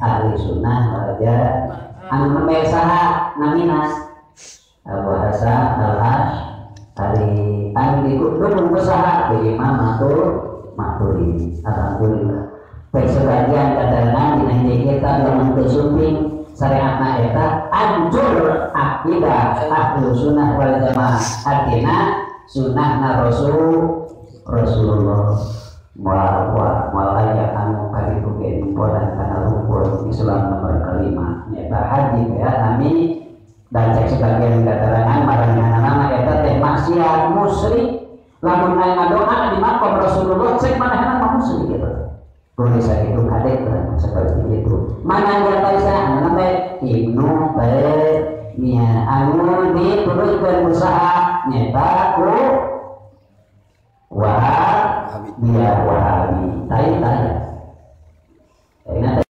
ahli sunnah wal jamaah anu nembe saha namina Abu Hasan Al-Asy'ari anu didukung ku saha ku Imam Maturidi. Alhamdulillah baik sebagian katerangan dina hiji kitab lamun teu sumping syariatna eta hancur akidah ahlu sunnah wal jamaah artina sunnahna Rasulullah moal moal aya anu kaditu ge nempodan kana rukun Islam nomor kelima nyaeta haji ya nami dan cek sebagian keterangan maranehna mah eta teh maksiat musyrik lamun aya ngadoa di makom Rasulullah cek manehna mah musyrik gitu. Tulis itu kadek seperti itu. Mana yang bisa anu teh Ibnu Taimiyah anu dituliskeun usaha nyaeta ku